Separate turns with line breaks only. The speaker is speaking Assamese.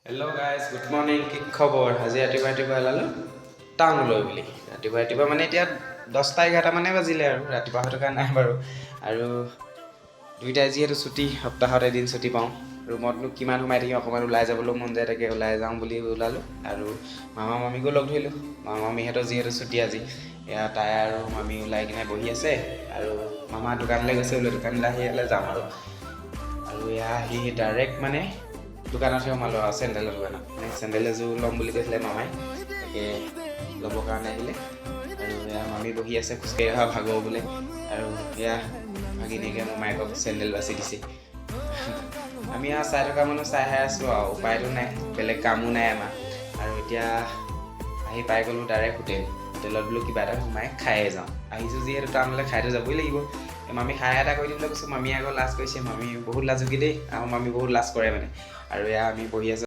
Hello' guys, good morning. কি খবৰ? আজি ৰাতিপুৱা ৰাতিপুৱা ওলালোঁ টাউনলৈ বুলি। ৰাতিপুৱা ৰাতিপুৱা মানে এতিয়া 10টা 11টা মানে বাজিলে আৰু ৰাতিপুৱা হৈ থকা নাই বাৰু। আৰু দুইটাই যিহেতু ছুটি, সপ্তাহত এদিন ছুটি পাওঁ, ৰুমতনো কিমান সোমাই থাকিম, অকণমান ওলাই যাবলৈও মন যায়। তাকে ওলাই যাওঁ বুলি ওলালোঁ আৰু মামা মামীকো লগ ধৰিলোঁ। মামা মামীহঁতৰ যিহেতু ছুটি আজি। এয়া তাই আৰু মামী ওলাই কিনে বহি আছে আৰু মামা দোকানলৈ গৈছে বোলে। দোকানলৈ আহি ইয়ালৈ যাম আৰু। আৰু এয়া আহি ডাইৰেক্ট মানে দোকানতহে সোমালোঁ আৰু চেণ্ডেলৰ দোকানত। মানে চেণ্ডেল এযোৰ ল'ম বুলি কৈছিলে মামাই, তাকে ল'বৰ কাৰণে আহিলে। আৰু এয়া মামী বহি আছে, খোজকাঢ়ি অহা ভাগৰ বোলে। আৰু এয়া ভাগিনীয়েকে মোমায়েকক চেণ্ডেল বাছি দিছে। আমি আৰু চাই থকা মানুহ চাইহে আছোঁ আৰু, উপায়তো নাই, বেলেগ কামো নাই আমাৰ। আৰু এতিয়া আহি পাই গ'লোঁ ডাইৰেক্ট হোটেল। হোটেলত বোলো কিবা এটা সোমাই খায়ে যাওঁ। আহিছোঁ যিহেতু টাউনলৈ, খাইতো যাবই লাগিব। এই মামী হাই এটা কৰি দিবলৈ কৈছোঁ, মামীয়ে আকৌ লাজ কৰিছে। মামী বহুত লাজুকী দেই, আমাৰ মামী বহুত লাজ কৰে মানে। আৰু এয়া আমি বহি আছোঁ।